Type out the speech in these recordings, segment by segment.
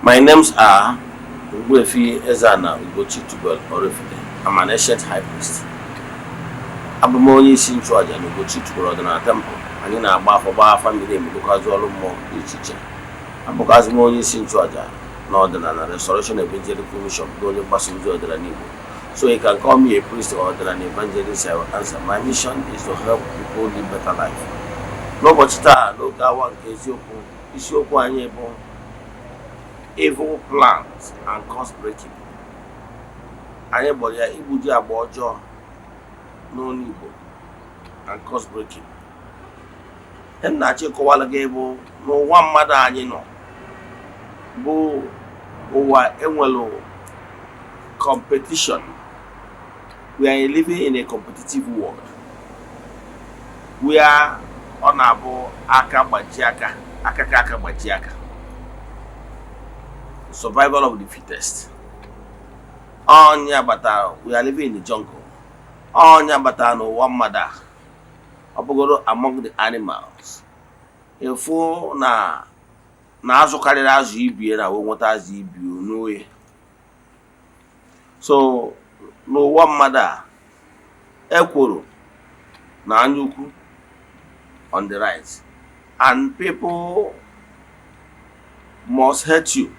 My names are Ogbuefi Eze-Ana Ugochi Tubelu Oraifite. I'm an ancient high priest. Abụ m onye isi nchụaja na Ugochi Tubelu Ọdịnala Temple. Anyị na-agba afọ, gbaa afa miri emi, rụkwazị ọrụ mmụọ dị iche iche. Abụkwazị m onye isi nchụaja na Ọdịnala Restoration Evangelical Mission, bụ onye mgbasa ozi ọdịnala Igbo. So you can call me a priest or ọdịnala evangelist, I will answer. My mission is to help people live better life. N'ụbọchị taa, n'oge awa nke eziokwu, isiokwu anyị bụ evil plans and curse breaking. Anyị kpọrọ ya igbuji agba ọjọọ n'ọnụ Igbo and curse breaking. Ihe m na-achọ ịkọwara gị bụ n'ụwa mmadụ anyị nọ bụ ụwa enwere competition. We are living in a competitive world where ọ na-abụ aka gbajie aka, aka ka aka gbajie aka, survival of the fittest. Ọnya batara, we are living in the jungle. Ọnya batara n'ụwa mmadụ a, ọ bụgoro among the animals, ịfụ na azụ karịrị azụ ibie na wee nweta azụ ibi n'oye. So n'ụwa mmadụ a, ekworo na anyaukwu on the rise, and people must hate you.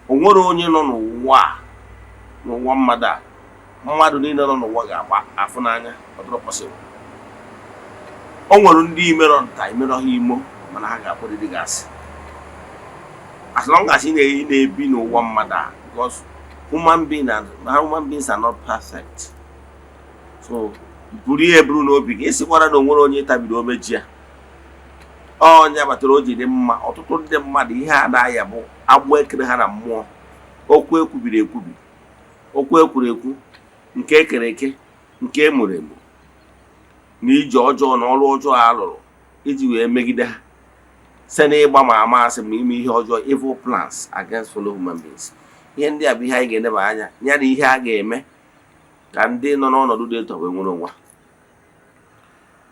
O nwere onye nọ n'ụwa a, n'ụwa mmadụ a, mmadụ niile nọ n'ụwa ga-agba afụ n'anya? Ọ dịrọ possible. O nwere ndị imerọ nta, imerọ ha imo, mana ha ga-akpọrịrị gị asị as long as ị na-ebi n'ụwa mmadụ a, because human beings are not perfect. So buru ihe buru n'obi gị, ịsịkwara na o nwere onye tabiri omeji ya. Ọnya kpatara o ji dị mma, ọtụtụ ndị mmadụ, ihe a na-aya bụ agbụ ekere ha na mmụọ, okwu ekwubiri ekwubi, okwu ekwuru ekwu, nke ekere eke, nke emuru emu, na ije ọjọọ na ọrụ ọjọọ a lụrụ iji wee megide ha site n'ịgba ma amasị ma ime ihe ọjọọ, evil plans against fellow human beings. Ihe ndị a bụ ihe anyị ga-eneba anya ya na ihe a ga-eme ka ndị nọ n'ọnọdụ dị etu a wee nwere onwe ha.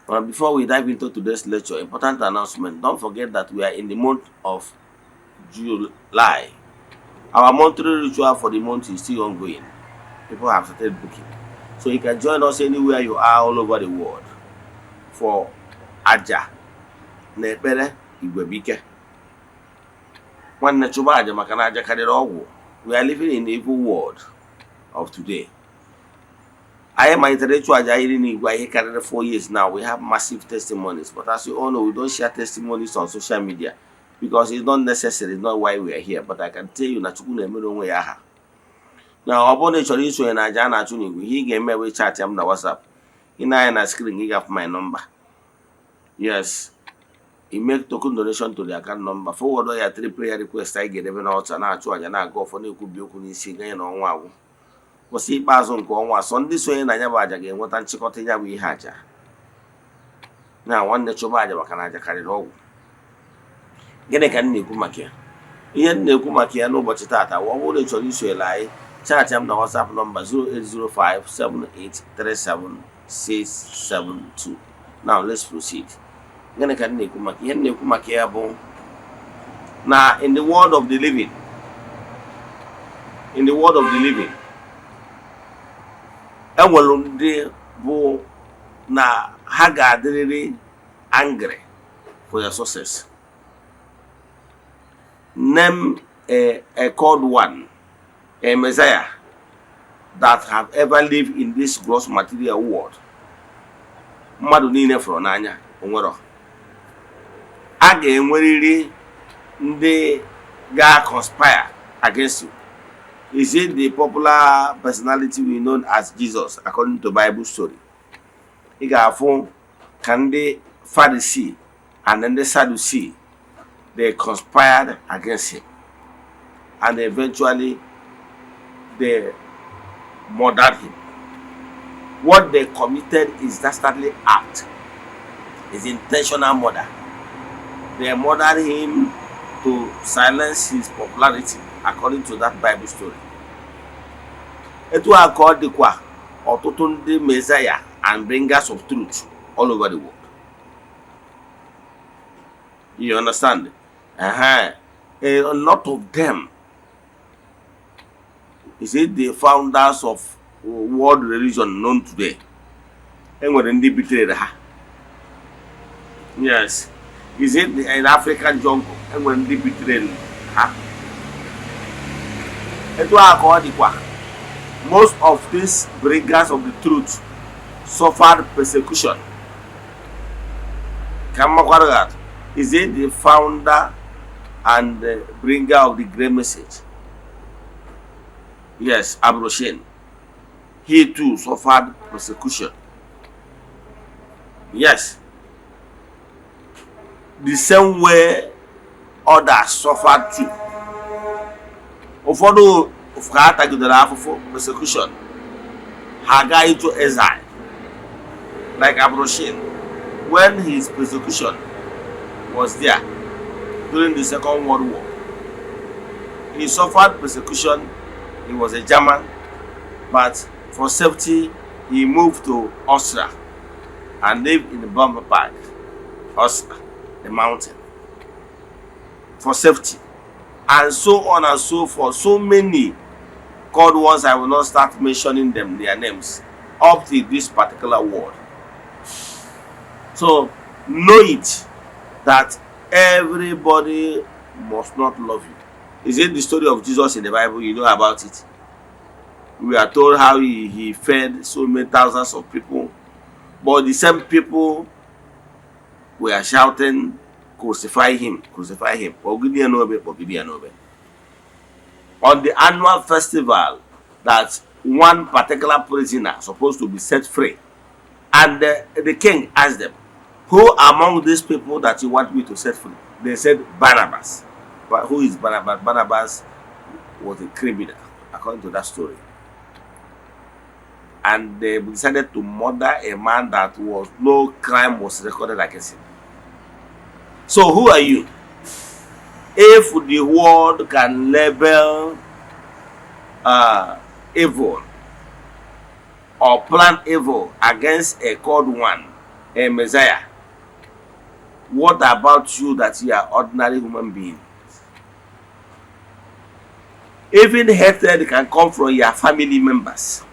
But before we dive into today's lecture, important announcement. Don't forget that we are in the month of July. Our monthly ritual for the month is still ongoing. People have started booking. So you can join us anywhere you are all over the world for aja na ekpere igwebike. Nwanne, chụba aja, maka na aja karịrị ọgwụ. We are living in the evil world of today. Anyị malitere ịchụ aja iri n'igwe ihe karịrị 4 years now. We have massive testimonies, but as you all know, we don't share testimonies on social media because it's not necessary, it's not why we are here. But I can tell you na Chukwu na-emere onwe ya aha. Na ọ bụrụ na ị chọrọ isonye na aja a na-achụ n'igwe, ihe ị ga-eme bụ chat m na WhatsApp. Ị na-anya na screen, gị ga-afụ my number. Yes, you make token donation to the account number, forward ya three prayer request. Anyị ga-edebe n'ọta, na-achụ aja, na-aga ọfọ, na-ekwubi okwu n'isi ganye na ọnwa agwụ. Kwụsị ikpeazụ nke ọnwa asọ, ndị sonye na ya bụ aja ga-enweta nchịkọta ya bụ ihe aja na. Nwanne, chụba aja, maka na aja karịrị ọgwụ. Gịnị ka m na-ekwu maka ya? Ihe m na-ekwu maka ya n'ụbọchị taata, ọ bụrụ na ị chọrọ isonyere anyị, chat m na WhatsApp nọmba 08057837672. Now let's proceed. Gịnị ka m na-ekwu maka? Ihe m na-ekwu maka ya bụ na in the world of the living, enwere ndị bụ na ha ga-adịrịrị angry for your success. Name a called one, a messiah that have ever lived in this gross material world mmadụ niile fụrụ n'anya. Onwero a ga-enwerịrị ndị ga-conspire against you. Is it the popular personality we know as Jesus? According to Bible story, ị ga-afụ ka ndị Pharisee and ndị Sadducee, they conspired against him and eventually they murdered him. What they committed is dastardly act, is intentional murder. They murdered him to silence his popularity, according to that Bible story. Etu a ka ọ dịkwa ọtụtụ ndị messiah and bringers of truth all over the world. You understand? A lot of them, is it the founders of world religion known today, enwere ndị bitere ha. Yes. Is it in African jungle, enwere ndị bitere ha. Etu a ka ọ dịkwa, most of these bringers of the truth suffered persecution. Ka m makwara gị atụ, is it the founder and the bringer of the great message, yes, Abd-ru-shin, he too suffered persecution. Yes, the same way others suffered too. Ụfọdụ ka ha tagidere afụfụ persecution, ha gaa into exile, like Abd-ru-shin. When his persecution was there during the Second World War, he suffered persecution. He was a German, but for safety he moved to Austria and lived in the Bamberg, Austria, the mountain, for safety, and so on and so forth. So many called ones, I will not start mentioning them, their names, up to this particular word. So know it that everybody must not love you. Is it the story of Jesus in the Bible? You know about it. We are told how he fed so many thousands of people, but the same people were shouting, "Crucify him, crucify him. Kpọgide ya n'obe, kpọgide ya n'obe." On the annual festival that one particular prisoner supposed to be set free, and the king asked them, "Who among these people that you want me to set free?" They said, "Barnabas." But who is Barnabas? Barnabas was a criminal, according to that story. And they decided to murder a man that was no crime was recorded against him. So who are you? If the world can label evil or plan evil against a called one, a Messiah, what about you that you are ordinary human being? Even hatred can come from your family members.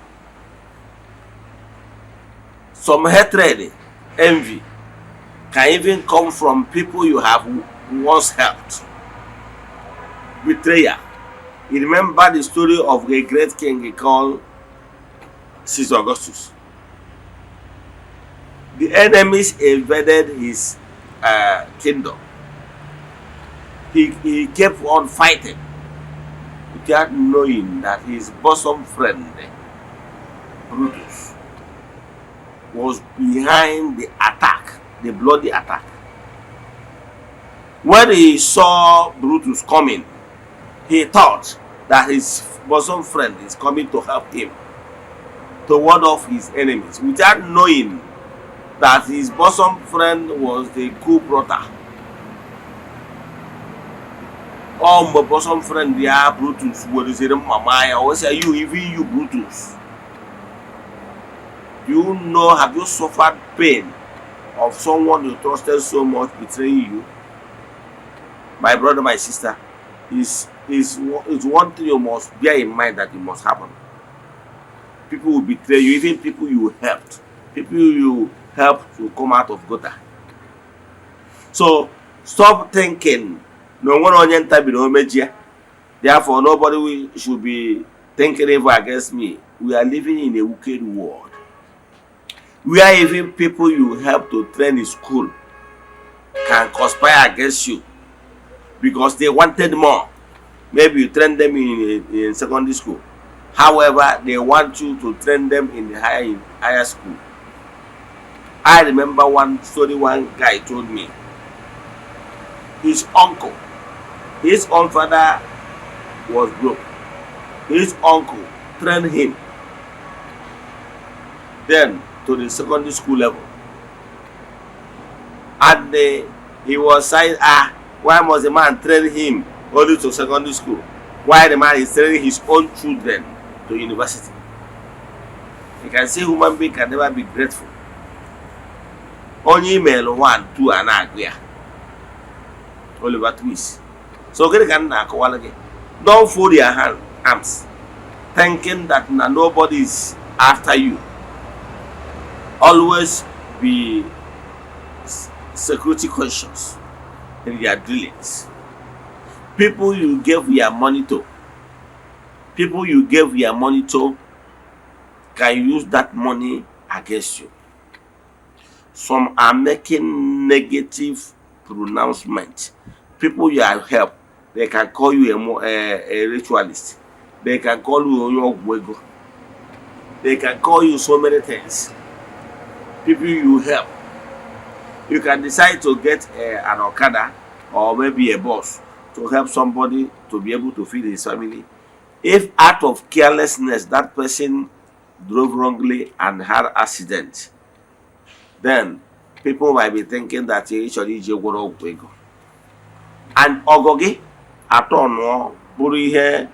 Some hatred, envy, can even come from people you have once helped. Betrayal. You remember the story of a great king called Caesar Augustus. The enemies invaded his kingdom. He kept on fighting without knowing that his bosom friend, Brutus, was behind the attack, the bloody attack. When he saw Brutus coming, he thought that his bosom friend is coming to help him to ward off his enemies, without knowing that his bosom friend was the coup plotter. Ọ mgbe bosom friend ya Brutus wereziri mma maa ya, o sị, "You, even you, Brutus, you know, have you suffered pain of someone you trusted so much betraying you?" My brother, my sister, is one thing you must bear in mind that it must happen. People will betray you, even people you helped, people you helped to come out of gutter. So stop thinking na o nwere onye ntabiri omeji ya, therefore nobody should be thinking evil against me. We are living in a wicked world where even people you help to train in school can conspire against you because they wanted more. Maybe you train them in secondary school; however, they want you to train them in higher school. I remember one story one guy told me. His uncle, his own father was broke. His uncle trained him then to the secondary school level, and he was saying, "Ah, why must the man train him only to secondary school? Why the man is training his own children to university?" You can see human being can never be grateful. Onye email 1 2 a na-agụ ya Oliver Twist. So gịnị ka m na-akọwara gị? Don't fold your hand arms thinking that na nobody is after you. Always be security conscious in your dealings. People you gave your money to, people you gave your money to can use that money against you. Some are making negative pronouncement. People you have helped, they can call you a ritualist. They can call you onye ọgwụ ego. They can call you so many things. People you help, you can decide to get an okada or maybe a bus to help somebody to be able to feed his family. If out of carelessness that person drove wrongly and had accident, then people might be thinking that ị chọrọ iji gwọrọ ọgwụ ego, and ọgọ gị atọ nụọ bụrụ ihe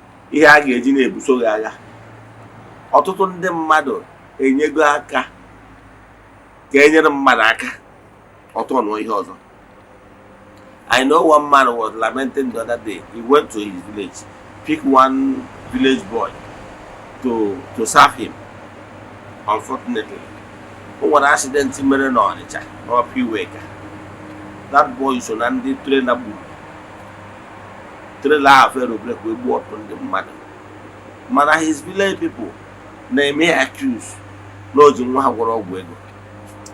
a ga-eji na-ebuso gị agha. Ọtụtụ ndị mmadụ enyego aka ka enyere mmadụ aka, ọtọ nụọ ihe ọzọ. I know one man was lamenting the other day. He went to his village, pick one village boy to serve him. Unfortunately, o nwere accident mere n'Ọnịcha n'Upper Iweka. That boy so na ndị trailer gburu. Trailer ahụ fere brake wee gbuo ọtụtụ ndị mmadụ. Mana his village people na-eme ya accuse na o ji nwa ha gwọrọ ọgwụ ego.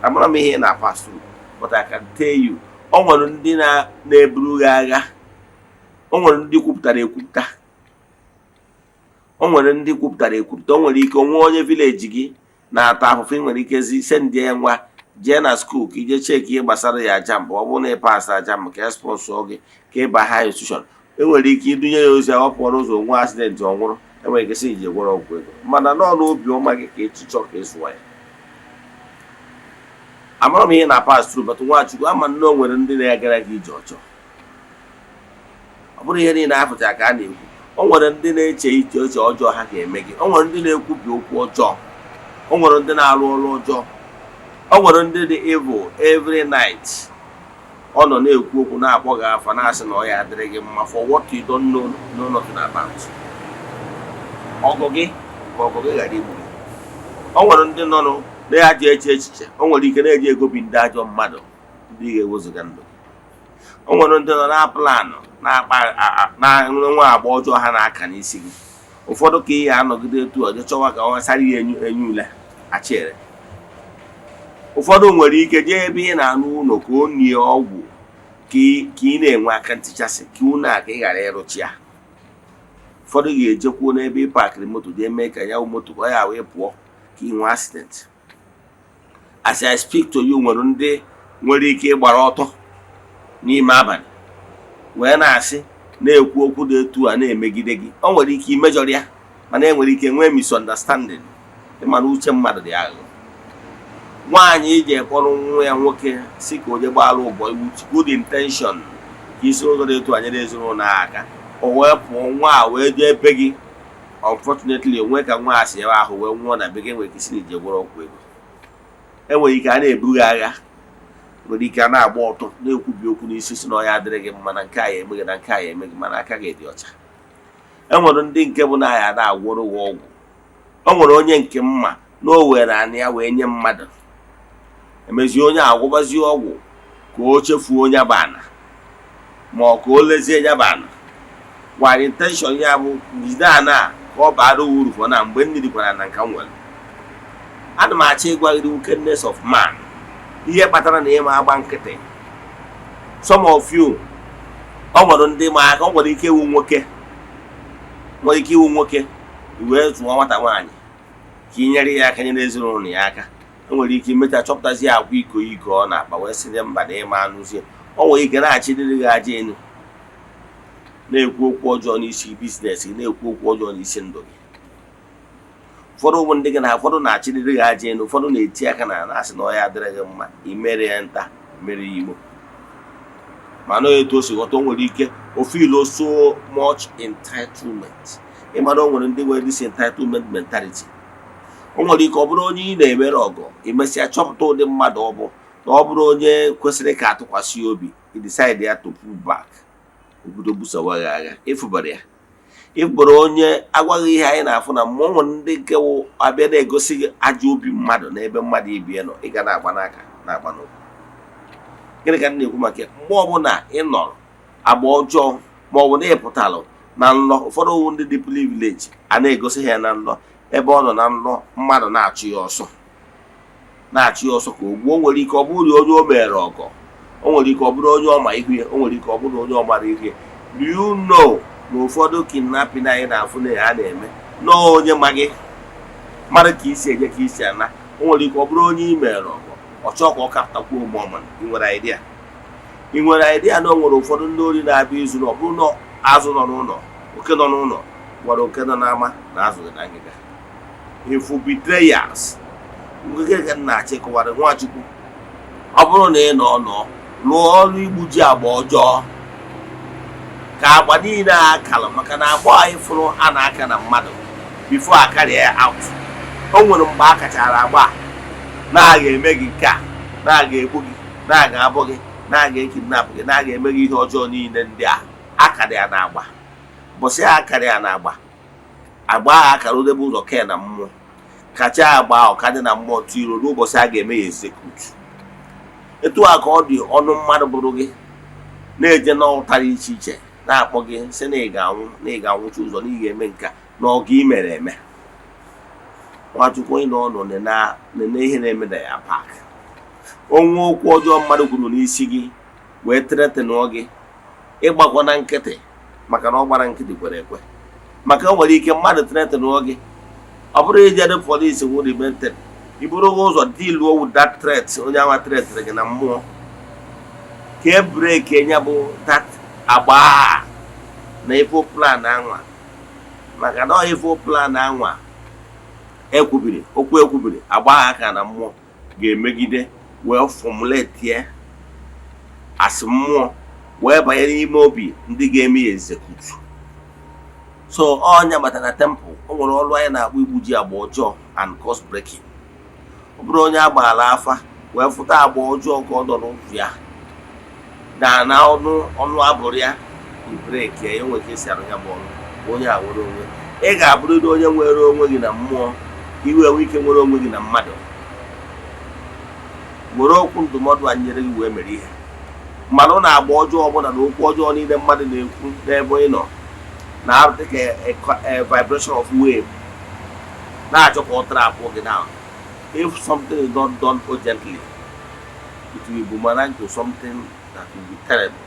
Amara m ihe ị na-pass through, but I can tell you, o nwere ndị na-eburu gị agha. O nwere ndị kwupụtara ekwupụta, o nwere ndị kwupụtara ekwupụta. O nwere ike onwe onye village gị na-ata afụfụ, ị nwere ike zi send ya nwa jee na school ka ije check ihe gbasara ya JAMB. Ọ bụrụ na ị pass JAMB, ka e sponsor gị ka ị ba high institution. Enwere ike idunye ya ozi, ọ pụọ n'ụzọ, nwa accident, ọ nwụrụ. Enwere ike sị ije gwọrọ ọgwụ ego, mana nọọ n'obi ọma gị ka echichọ ka ị zụọ ya. Amara m ihe na pass through, but Nwachukwu ama nne, o nwere ndị na-agara gị ije ọjọọ. Ọ bụrụ ihe niile afụcha ka a na-ekwu, o nwere ndị na-eche iche uche ọjọọ ha ga-eme gị. O nwere ndị na-ekwubi okwu ọjọọ. O nwere ndị na-arụ ọrụ ọjọọ. O nwere ndị dị evil. Every night ọ nọ na-ekwu okwu, na-akpọ gị afa, na-asị na ọ ya adịrị gị mma for what you don't know nothing about. Ọgụ gị ka ọgụ gị ghara igbu gị. O nwere ndị nọ na-aja eche echiche. O nwere ike na-eji egobi ndị ajọ mmadụ ndị ga-ewezuga ndụ. O nwere ndị nọ na plan na-akpa na nwa agba ọjọọ ha na-aka n'isi gị. Ụfọdụ ka ị ya anọgide etu ọjọọ chọwa ka ọ sara ya enyo ule achere. Ụfọdụ nwere ike jee ebe ị na-anụ ụlọ ka o nie ọgwụ ka ị na-enwe aka ntichasị ka unu a ka ị ghara ịrụchi ya. Ụfọdụ ga-ejekwuo n'ebe ị parkịrị moto jee mee ka ya moto ka ọ ya wee pụọ ka ị nwee accident. As I speak to you, nwere ndị nwere ike ịgbara ọtọ n'ime abalị wee na-asị, na-ekwu okwu dị etu a na-emegide gị. O nwere ike imejọrọ ya, mana e nwere ike nwee misunderstanding. Ịmana uche mmadụ dị aghụghọ. Nwaanyị iji ekpọrọ nwa ya nwoke si ka onye gbara ụbọ with good intention ka isi ụzọ dị etu a nyere ezinụlọ aka, o wee pụọ, nwa a wee jee ebe gị. Unfortunately, onwe ka nwa a si ebe ahụ wee nwụọ na be gị. Enwere ike isi na ije gwọrọ ọgwụ ego. Enwere ike a na-ebu gị agha, nwere ike a na-agba ọtọ na-ekwubi okwu n'isi, si na ọ ya adịrị gị mma, na nke a ya eme gị, na nke a ya eme gị, mana aka gị dị ọcha. Enwere ndị nke bụ na ya na-agwọrọ gị ọgwụ. O nwere onye nke mma na o were anị ya wee nye mmadụ, emezie onye agwụbazie ọgwụ ka o chefuo onye bụ ana, ma ọ ka o lezie ya bụ ana. While intention ya bụ jide ana a ka ọ baara uru fọ na mgbe mmiri kwara na nka m nwere. Ana m achọ ịgwa gị the wickedness of man, ihe kpatara na ịma agba nkịtị. Some of you, ọ nwere ndị ma aka. Ọ nwere ike iwu nwoke, nwere ike iwu nwoke wee zụọ nwata nwaanyị ka ị nyere ya aka, nyere ezinụlọ ya aka. Enwere ike imecha chọpụtazi agwa iko iko ọ na-akpa, wee sị mba na ịma anụzie. O nwere ike na-achịrịrị gị aja elu, na-ekwu okwu ọjọọ n'isi business gị, na-ekwu okwu ọjọọ n'isi ndụ gị. Ụfọdụ ụmụ ndị gị na ụfọdụ na-achịrịrị gị aja elu. Ụfọdụ na-eti aka na na-asị na ọ ya adịrị gị mma, imere ya nta mere ya igbo, mana etu o si ghọta, o nwere ike o feel so much entitlement. Ịmara o nwere ndị nwere this entitlement mentality. O nwere ike ọ bụrụ onye ị na-emere ọgọ, imesịa chọpụta ụdị mmadụ ọ bụ, na ọ bụrụ onye kwesịrị ka atụkwasị obi, i decide ya to pull back. Obodo busowa gị agha, ịfụbara ya, ịfụbara onye agwaghị ihe anyị na-afụ na mmụọ. Nwere ndị nke wụ abịa na-egosi gị ajọ obi mmadụ n'ebe mmadụ ibie nọ, ị ga na-agba n'aka, na-agba n'ụkwụ. Gịnị ka m na-ekwu maka ya? Mgbe ọbụla ị nọrọ agba ọjọọ, ma ọ bụ na ị pụtalụ na nlọ, ụfọdụ owu ndị dị privilege a na-egosi ha ya na nlọ, ebe ọ nọ na nlọ, mmadụ na-achụ ya ọsọ, na-achụ ya ọsọ ka o gbuo. O nwere ike ọ bụrụ onye o mere ọgọ, o nwere ike ọ bụrụ onye ọma ihu ya, o nwere ike ọ bụrụ onye ọ mara ihu ya. Do you know na ụfọdụ kidnapping anyị na-afụ na ha na-eme nọọ onye ma gị, mmadụ ka isi eje, ka isi ana? O nwere ike ọ bụrụ onye i mere ọgọ, ọ chọọ ka ọ kapụtakwuo ụmụ ọma. Ị nwere idea? Ị nwere idea na o nwere ụfọdụ ndị ori na-abịa izu na ọ bụrụ na azụ nọ n'ụlọ, oke nọ n'ụlọ gwara oke nọ n'ama na azụ dị na ngịga? Ifu betrayers nke ka m na-achọ ịkọwara Nwachukwu. Ọ bụrụ na ị nọ nọ rụọ ọrụ igbuji agba ọjọọ, ka agba niile a akara, maka na agba anyị fụrụ a na-aka na mmadụ before akarịa ya out. O nwere mgbe a kachara agba a na-aga eme gị nke a, na-aga egbu gị, na-aga abụ gị, na-aga ekidnap gị, na-aga eme gị ihe ọjọọ niile ndị a akara ya na agba. Bọsị a akara ya na agba, agba ahụ akara odebe ụzọ kee na mmụọ kacha agba ahụ ka dị na mmụọ tiro ruo ụbọchị a ga-eme ya execute. Etu a ka ọ dị ọnụ mmadụ bụrụ gị na-eje n'ụtara iche iche, na-akpọ gị sị na ị ga-anwụ, na ị ga-anwụchi ụzọ, na ị ga-eme nka na ọgụ ị mere eme. Nwachukwu, onye nọ nọ nene ihe na-eme na ya pak onwe okwu ọjọọ mmadụ kwuru n'isi gị wee threatenụọ gị, ịgbakwa na nkịtị, maka na ọ gbara nkịtị kwere ekwe. Maka o nwere ike mmadụ threatenụọ gị, ọ bụrụ ijede polisi wụ repented, iburu gị ụzọ deal with that threat onye anwa threatịrị gị na mmụọ, ka e break ya bụ that agba na evil plan anwa. Maka na ọ evil plan anwa ekwubiri okwu ekwubiri agba aka na mmụọ ga-emegide wee formulate ya as mmụọ wee banye n'ime obi ndị ga-eme ya execute. So ọnya bata na temple, o nwere ọrụ anyị na-akpọ igbuji agba ọjọọ and curse breaking. Ọ bụrụ onye agbaala afa wee fụta agba ọjọọ ka ọ nọ n'ụzọ ya na ọnụ ọnụ abụrụ ya, ibreak ya. Enwe ka esi arụ ya bụ ọrụ, onye a nwere onwe. Ị ga-abụrịrị onye nwere onwe gị na mmụọ ka iwe nwee ike nwere onwe gị na mmadụ. Were okwu ndụmọdụ a nyere gị wee mere ihe. Mmanụ na agba ọjọọ ọbụla na okwu ọjọọ niile mmadụ na-ekwu n'ebe ị nọ na dịka a vibration of wave na-achọ ka ọ trap gị down. If something is not done urgently, it will boomerang to something that will be terrible.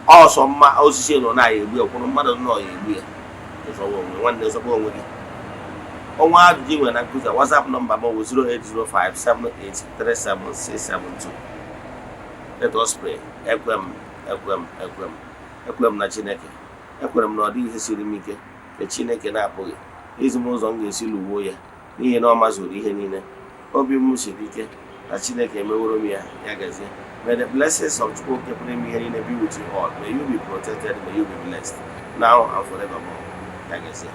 Ọsọ mma osisi nọ na ya egbu ya, kwụrụ mmadụ nọ ya egbu ya. Ịzọwa onwe, nwanne, zọba onwe gị. Ọnwa ajụjụ nwere na nkụzi, WhatsApp nọmba m bụ 08057837672. Let us pray. Ekwe m, ekwe m, ekwe m, ekwe m na Chineke. Ekwere m na ọ dịghị ihe siri m ike nke Chineke na-apụghị izi m ụzọ m ga-esi lụwuo ya, n'ihi na ọ mazuru ihe niile. Obi m siri ike na Chineke emeworo m ya. Ya gazie. May the blessings of Chukwu nke pụrụ ime ihe niile be with you all. May you be protected, may you be blessed now and forevermore. Ya gazie.